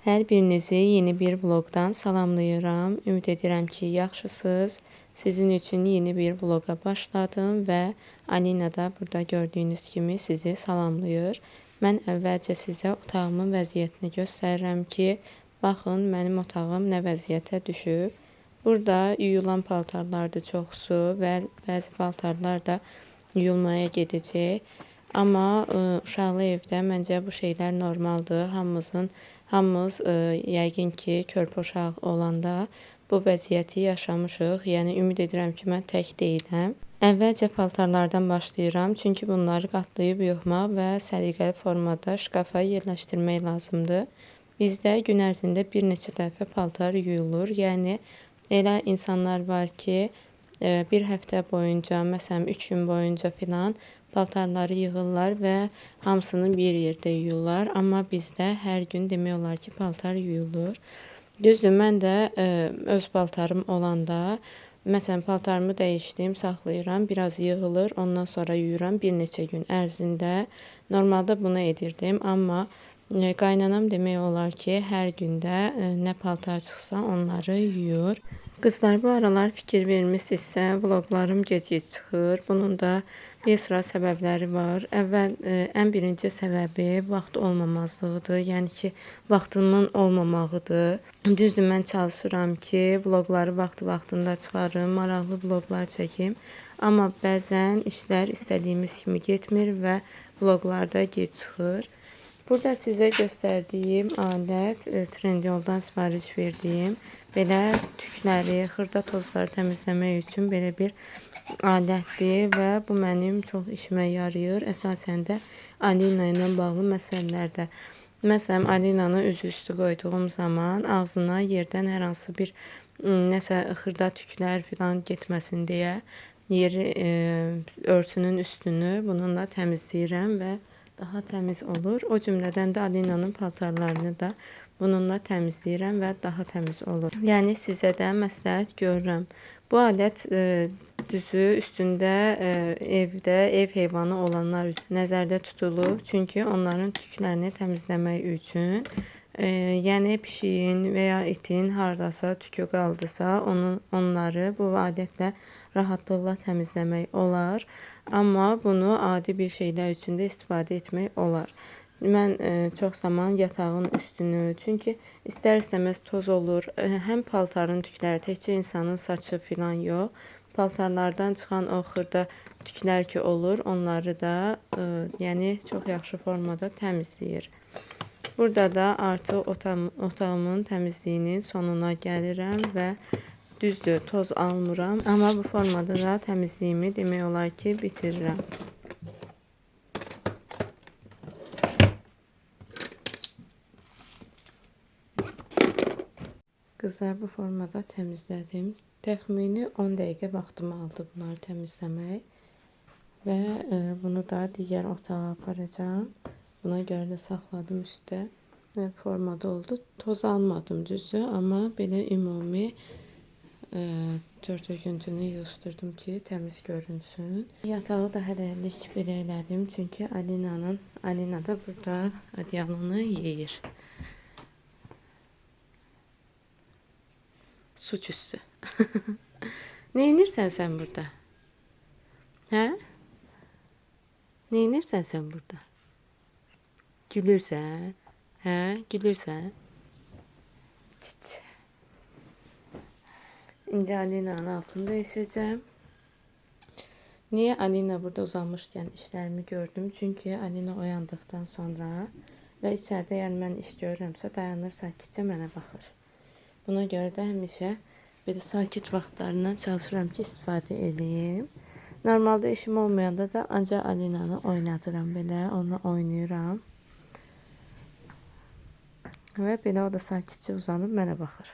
Hər birinizi yeni bir vlogdan salamlayıram. Ümid edirəm ki, yaxşısınız. Sizin üçün yeni bir vloga başladım və Alina da burada gördüyünüz kimi sizi salamlayır. Mən əvvəlcə sizə otağımın vəziyyətini göstərirəm ki, baxın mənim otağım nə vəziyyətə düşüb. Burada yuyulan paltarlardır çoxusu və bəzi paltarlar da yuyulmaya gedəcək. Amma uşaqlı evdə məncə bu şeylər normaldır. Hamımız yəqin ki, körpə uşaq olanda bu vəziyyəti yaşamışıq. Yəni ümid edirəm ki, mən tək deyiləm. Əvvəlcə paltarlardan başlayıram, çünki bunları qatlayıb yığmaq və səliqəli formada şkafa yerləşdirmək lazımdır. Bizdə gün ərzində bir neçə dəfə paltar yuyulur. Yəni elə insanlar var ki, bir həftə boyunca, məsələn 3 gün boyunca filan paltarları yığırlar və hamısını bir yerdə yuyurlar. Amma bizdə hər gün demək olar ki, paltar yuyulur. Düzdür, mən də öz paltarım olanda, məsələn, paltarımı dəyişdim, saxlayıram, biraz yığılır, ondan sonra yuyuram bir neçə gün ərzində. Normalda bunu edirdim, amma qaynanam demək olar ki, hər gündə nə paltar çıxsa onları yuyur. Qızlar, bu aralar fikir vermisinizsə, vloglarım gec-gec çıxır. Bunun da bir sıra səbəbləri var. Əvvəl ən birinci səbəbi vaxt olmamazlığıdır. Yəni ki, vaxtımın olmamağıdır. Düzdür, mən çalışıram ki, vlogları vaxtı-vaxtında çıxarım, maraqlı vloglar çəkim. Amma bəzən işlər istədiyimiz kimi getmir və vloglar da gec çıxır. Burada sizə göstərdiyim alət Trendyoldan sifariş verdiyim belə tükləri, xırda tozları təmizləmək üçün belə bir alətdir və bu mənim çox işimə yarayır. Əsasən də Alina ilə bağlı məsələlərdə. Məsələn, Alinanı üzü üstü qoyduğum zaman ağzına yerdən hər hansı bir nəsə xırda tüklər filan getməsin deyə yeri, örtünün üstünü bununla təmizləyirəm və daha təmiz olur. O cümlədən də Alinanın paltarlarını da bununla təmizləyirəm və daha təmiz olur. Yəni sizə də məsləhət görürəm. Bu alət düzü üstündə evdə ev heyvanı olanlar nəzərdə tutulub. Çünki onların tüklərini təmizləmək üçün, yəni pişiyin və ya itin hardasa tükü qaldısa, onları bu alətlə rahatlıqla təmizləmək olar. Amma bunu adi bir şeylər üçün də istifadə etmək olar. Mən çox zaman yatağın üstünü, çünki istər-istəməz toz olur. Həm paltarın tükləri, təkcə insanın saçı filan yox, paltarlardan çıxan o xırda tüklər ki olur, onları da yəni çox yaxşı formada təmizləyir. Burada da artıq otağımın təmizliyinin sonuna gəlirəm və düzdür, toz almıram, amma bu formada da təmizliyimi demək olar ki, bitirirəm. Qızlar, bu formada təmizlədim. Təxmini 10 dəqiqə vaxtımı aldı bunları təmizləmək və bunu da digər otağa aparacağam. Buna görə də saxladım üstə və formada oldu. Toz almadım düzü, amma belə ümumi tör-töküntünü yığışdırdım ki, təmiz görünsün. Yatağı da hələlik belə elədim, çünki Alina da burada adyalını yeyir. Suçüstü. Neynirsən sən burada? Hə? Neynirsən sən burada? Gülürsən? Hə? Gülürsən? Çit. İndi Alina'nın altını dəyişəcəm. Niyə Alina burada uzanmışkən işlərimi gördüm? Çünki Alina oyandıqdan sonra və içəridə yəni mən iş görürəmsə dayanır, sakitcə mənə baxır. Buna görə də həmişə belə sakit vaxtlarından çalışıram ki, istifadə edeyim. Normalda işim olmayanda da ancaq Alinanı oynadıram belə, onunla oynayıram. Və belə o da sakitcə uzanıb mənə baxır.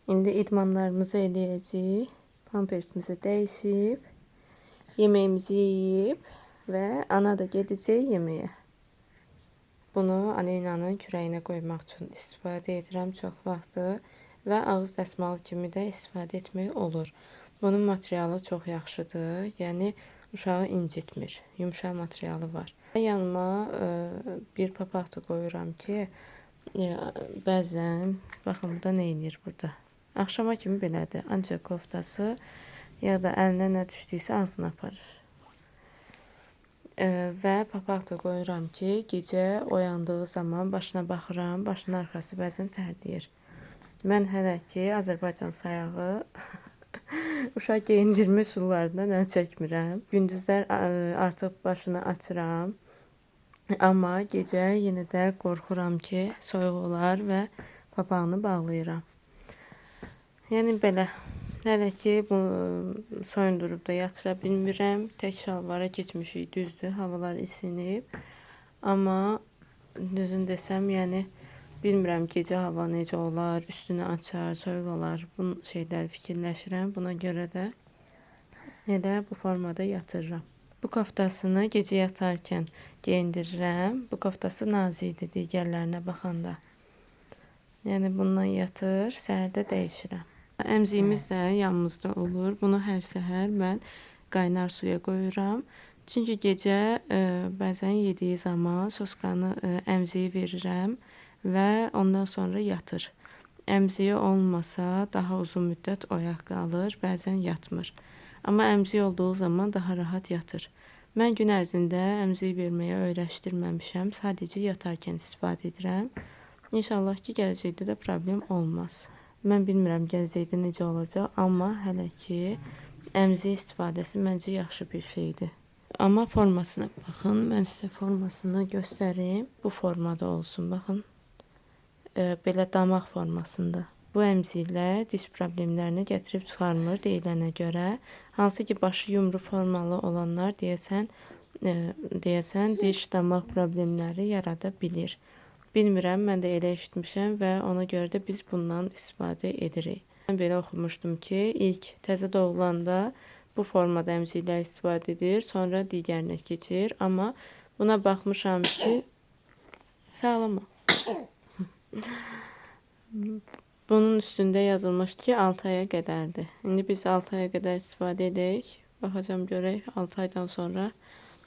İndi idmanlarımızı eləyəcəyik. Pampersimizi dəyişib, yeməyimizi yeyib və ana da gedəcək yeməyə. Bunu Alinanın kürəyinə qoymaq üçün istifadə edirəm çox vaxtı və ağız dəsmalı kimi də istifadə etmək olur. Bunun materialı çox yaxşıdır. Yəni uşağı incitmir. Yumşaq materialı var. Yanıma bir papaq da qoyuram ki, Bəzən, baxın, bu da nə eləyir burada. Axşama kimi belədir. Ancaq koftası ya da əlinə nə düşdüysə ağzına aparır. Və papaq da qoyuram ki, gecə oyandığı zaman başına baxıram, başının arxası bəzən tərləyir. Mən hələ ki, Azərbaycan sayağı uşaq geyindirmə üsullarından əl çəkmirəm. Gündüzlər artıq başını açıram. Amma gecə yenə də qorxuram ki, soyuq olar və papağını bağlayıram. Yəni belə. Hələ ki, bu soyundurub da yatıra bilmirəm. Tək şalvara keçmişik, düzdür, havalar isinib. Amma düzün desəm, yəni bilmirəm gecə hava necə olar, üstünü açar, soyuq olar. Bu şeyləri fikirləşirəm. Buna görə də elə bu formada yatırıram. Bu koftasını gecə yatarkən geyindirirəm. Bu koftası nazikdir digərlərinə baxanda. Yəni bundan yatır, səhərdə dəyişirəm. Əmziyimiz də yanımızda olur. Bunu hər səhər mən qaynar suya qoyuram. Çünki gecə bəzən yediyi zaman soskanı əmziyi verirəm və ondan sonra yatır. Əmziyi olmasa daha uzun müddət oyaq qalır, bəzən yatmır. Amma əmziyi olduğu zaman daha rahat yatır. Mən gün ərzində əmziyi verməyə öyrəşdirməmişəm. Sadəcə yatarkən istifadə edirəm. İnşallah ki, gələcəkdə də problem olmaz. Mən bilmirəm gələcəkdə necə olacaq, amma hələ ki, əmzik istifadəsi məncə yaxşı bir şeydir. Amma formasına baxın, mən sizə formasını göstərim. Bu formada olsun, baxın. Belə damaq formasında. Bu əmziklər diş problemlərini gətirib çıxarmır deyilənə görə. Hansı ki, başı yumru formalı olanlar deyəsən diş damaq problemləri yarada bilir. Bilmirəm, mən də elə eşitmişəm və ona görə də biz bundan istifadə edirik. Mən belə oxumuşdum ki, ilk təzə doğulanda bu formada əmziklər istifadə edir, sonra digərinə keçir. Amma buna baxmışam ki, sağlama. Bunun üstündə yazılmışdı ki, 6 aya qədərdir. İndi biz 6 aya qədər istifadə edək. Baxacam görək 6 aydan sonra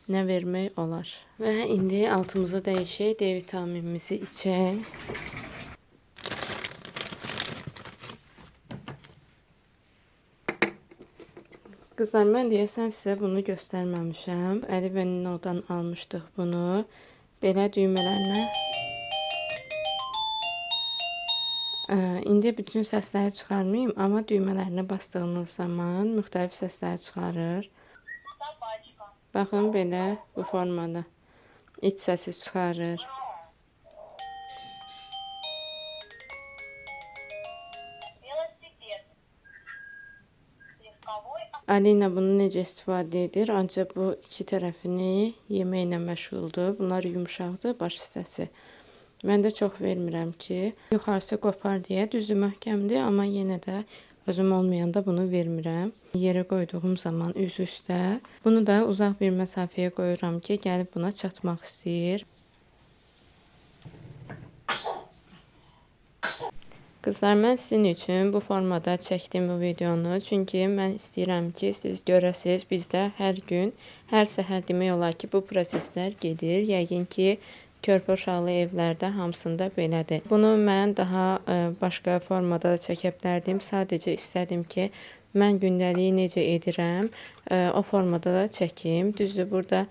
nə vermək olar. Və indi altımızı dəyişək, D vitaminimizi içək. Qızlar, mən deyəsən sizə bunu göstərməmişəm. Əli və Ninodan almışdıq bunu. Belə düymələrinə. İndi bütün səsləri çıxarmayayım, amma düymələrinə bastığınız zaman müxtəlif səslər çıxarır. Baxın, belə bu formada iç səsi çıxarır. Alina bunu necə istifadə edir? Ancaq bu iki tərəfini yeməklə məşğuldur. Bunlar yumşaqdır, baş hissəsi. Mən də çox vermirəm ki, yuxarısı qopar deyə. Düzdür, möhkəmdir, amma yenə də özüm olmayanda bunu vermirəm. Yerə qoyduğum zaman üz üstə. Bunu da uzaq bir məsafəyə qoyuram ki, gəlib buna çatmaq istəyir. Qızlar, mən sizin üçün bu formada çəkdim bu videonu. Çünki mən istəyirəm ki, siz görəsiniz, bizdə hər gün, hər səhər demək olar ki, bu proseslər gedir. Yəqin ki, körpə uşaqlı evlərdə hamısında belədir. Bunu mən daha başqa formada da çəkə bilərdim. Sadəcə istədim ki, mən gündəliyi necə edirəm, o formada da çəkim. Düzdür, burada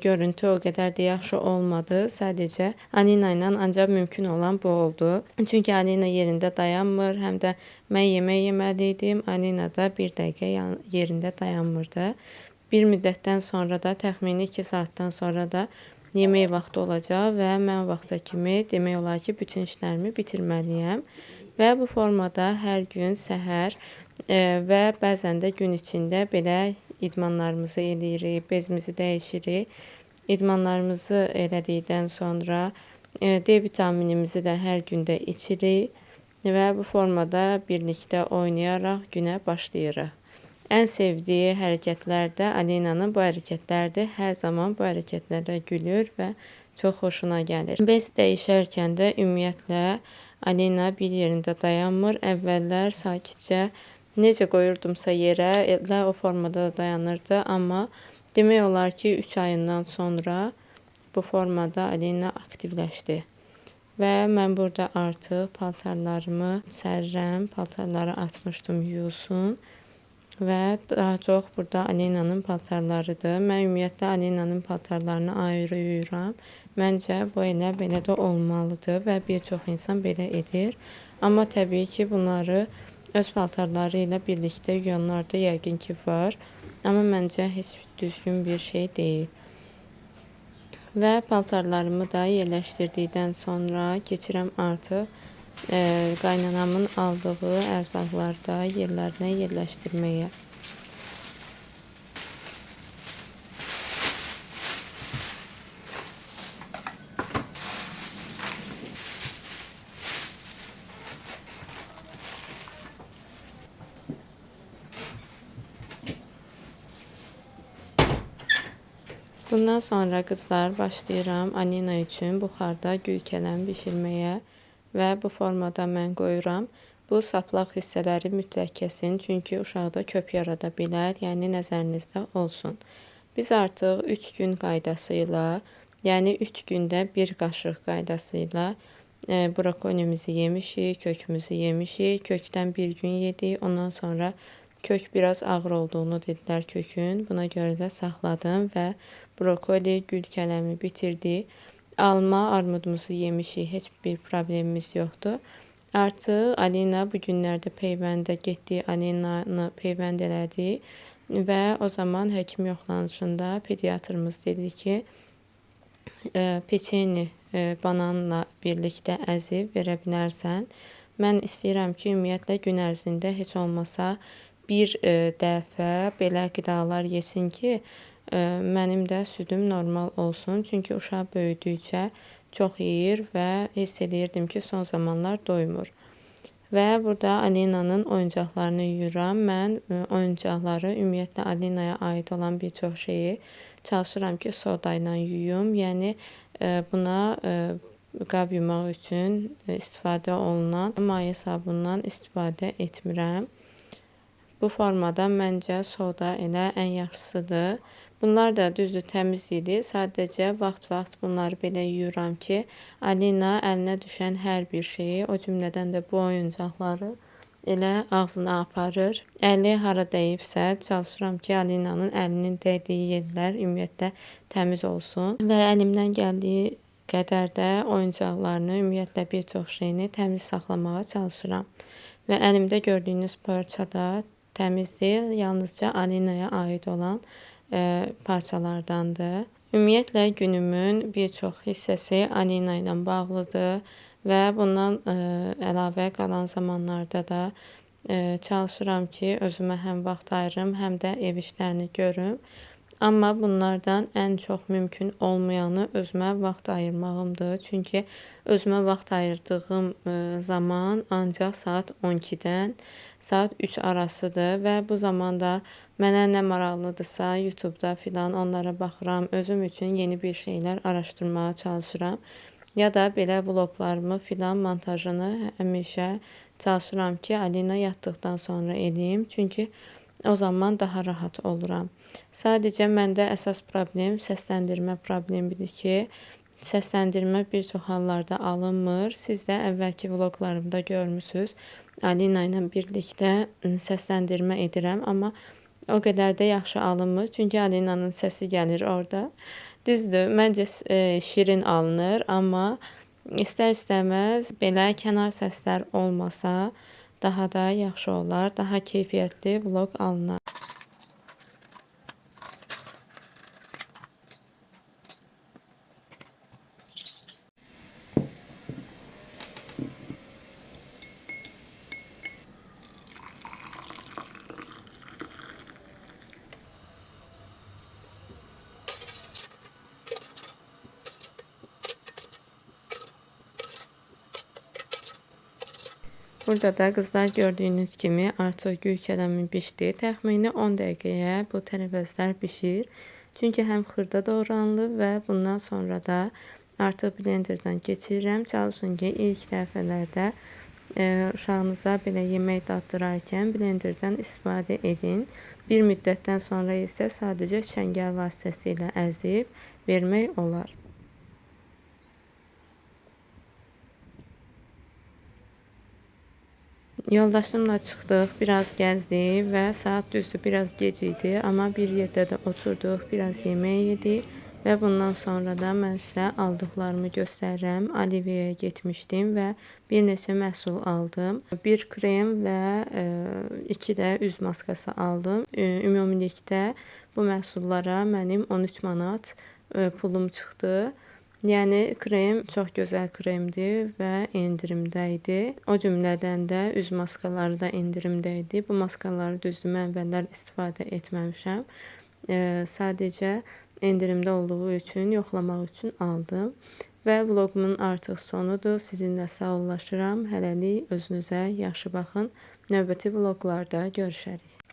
görüntü o qədər də yaxşı olmadı. Sadəcə Alina ilə ancaq mümkün olan bu oldu. Çünki Alina yerində dayanmır, həm də mən yemək yeməli idim. Alina da bir dəqiqə yerində dayanmırdı. Bir müddətdən sonra da, təxmini 2 saatdan sonra da yemək vaxtı olacaq və mən vaxta kimi demək olar ki, bütün işlərimi bitirməliyəm. Və bu formada hər gün səhər və bəzən də gün içində belə idmanlarımızı eləyirik, bezimizi dəyişirik. İdmanlarımızı elədikdən sonra D vitaminimizi də hər gündə içirik və bu formada birlikdə oynayaraq günə başlayırıq. Ən sevdiyi hərəkətlər də Alinanın bu hərəkətlərdir. Hər zaman bu hərəkətlərə gülür və çox xoşuna gəlir. Bez dəyişərkən də ümumiyyətlə Alina bir yerində dayanmır. Əvvəllər sakitcə necə qoyurdumsa yerə, elə o formada da dayanırdı. Amma demək olar ki, 3 ayından sonra bu formada Alina aktivləşdi. Və mən burada artıq paltarlarımı sərirəm, paltarları atmışdım yuyulsun. Və daha çox burada Alinanın paltarlarıdır. Mən ümumiyyətlə Alinanın paltarlarını ayrı yuyuram. Məncə bu elə belə də olmalıdır və bir çox insan belə edir. Amma təbii ki, bunları öz paltarları ilə birlikdə yuyanlar da yəqin ki var. Amma məncə heç düzgün bir şey deyil. Və paltarlarımı da yerləşdirdikdən sonra keçirəm artıq qaynanamın aldığı ərzaqlarda yerlərinə yerləşdirməyə. Bundan sonra qızlar başlayıram Alina üçün buxarda gül kələm bişirməyə və bu formada mən qoyuram. Bu saplaq hissələri mütləq kəsin, çünki uşaqda köp yarada bilər, yəni nəzərinizdə olsun. Biz artıq 3 gün qaydası ilə, yəni 3 gündə bir qaşıq qaydası ilə brokolimizi yemişik, kökümüzü yemişik. Kökdən bir gün yedik, ondan sonra kök biraz ağır olduğunu dedilər kökün. Buna görə də saxladım və brokoli, gül kələmi bitirdik. Alma, armudumuzu yemişik, heç bir problemimiz yoxdur. Artıq Alina bu günlərdə peyvəndə getdi, Alinanı peyvənd elədi və o zaman həkim yoxlanışında pediatrımız dedi ki, peçeni bananla birlikdə əzib verə bilərsən. Mən istəyirəm ki, ümumiyyətlə gün ərzində heç olmasa bir dəfə belə qidalar yesin ki, mənim də südüm normal olsun. Çünki uşaq böyüdükcə çox yeyir və hiss eləyirdim ki, son zamanlar doymur. Və burada Alinanın oyuncaqlarını yuyuram. Mən oyuncaqları, ümumiyyətlə Alinaya aid olan bir çox şeyi çalışıram ki, soda ilə yuyum. Yəni buna qab yumaq üçün istifadə olunan maye sabundan istifadə etmirəm. Bu formada məncə soda elə ən yaxşısıdır. Bunlar da düzdür təmiz idi. Sadəcə vaxt-vaxt bunları belə yuyuram ki, Alina əlinə düşən hər bir şeyi, o cümlədən də bu oyuncaqları elə ağzına aparır. Əli hara dəyibsə, çalışıram ki, Alinanın əlinin dəydiyi yerlər ümumiyyətlə təmiz olsun. Və əlimdən gəldiyi qədər də oyuncaqlarını, ümumiyyətlə bir çox şeyini təmiz saxlamağa çalışıram. Və əlimdə gördüyünüz parça da təmiz deyil, yalnızca Alinaya aid olan parçalardandır. Ümumiyyətlə günümün bir çox hissəsi Alina ilə bağlıdır və bundan əlavə qalan zamanlarda da çalışıram ki, özümə həm vaxt ayırım, həm də ev işlərini görüm. Amma bunlardan ən çox mümkün olmayanı özümə vaxt ayırmağımdır. Çünki özümə vaxt ayırdığım zaman ancaq saat 12-dən saat 3 arasıdır və bu zamanda mənə nə maraqlıdırsa YouTube-da filan onlara baxıram. Özüm üçün yeni bir şeylər araşdırmağa çalışıram. Ya da belə vloglarımı filan montajını həmişə çalışıram ki, Alina yatdıqdan sonra eləyim. Çünki o zaman daha rahat oluram. Sadəcə məndə əsas problem səsləndirmə problemidir ki, səsləndirmə bir çox hallarda alınmır. Siz də əvvəlki vloglarımda görmüsünüz. Alina ilə birlikdə səsləndirmə edirəm, amma o qədər də yaxşı alınmır. Çünki Alinanın səsi gəlir orada. Düzdür, məncə şirin alınır, amma istər-istəməz belə kənar səslər olmasa daha da yaxşı olar, daha keyfiyyətli vlog alınar. Burada da qızlar gördüyünüz kimi artıq gül kələmi bişdi. Təxmini 10 dəqiqəyə bu tərəvəzlər bişir. Çünki həm xırda doğranılır və bundan sonra da artıq blenderdan keçirirəm. Çalışın ki, ilk dəfələrdə uşağınıza belə yemək daddırarkən blenderdan istifadə edin. Bir müddətdən sonra isə sadəcə çəngəl vasitəsilə əzib vermək olar. Yoldaşımla çıxdıq, biraz gəzdik və saat düzdür biraz gec idi, amma bir yerdə də oturduq, biraz yemək yedik və bundan sonra da mən sizə aldıqlarımı göstərirəm. Aliviyaya getmişdim və bir neçə məhsul aldım. Bir krem və iki də üz maskası aldım. Ümumilikdə bu məhsullara mənim 13 manat pulum çıxdı. Yəni krem çox gözəl kremdir və endirimdə idi. O cümlədən də üz maskaları da endirimdə idi. Bu maskaları düzdür mən əvvəllər istifadə etməmişəm. Sadəcə endirimdə olduğu üçün yoxlamaq üçün aldım. Və vloqumun artıq sonudur. Sizinlə sağollaşıram. Hələlik özünüzə yaxşı baxın. Növbəti vloqlarda görüşərik.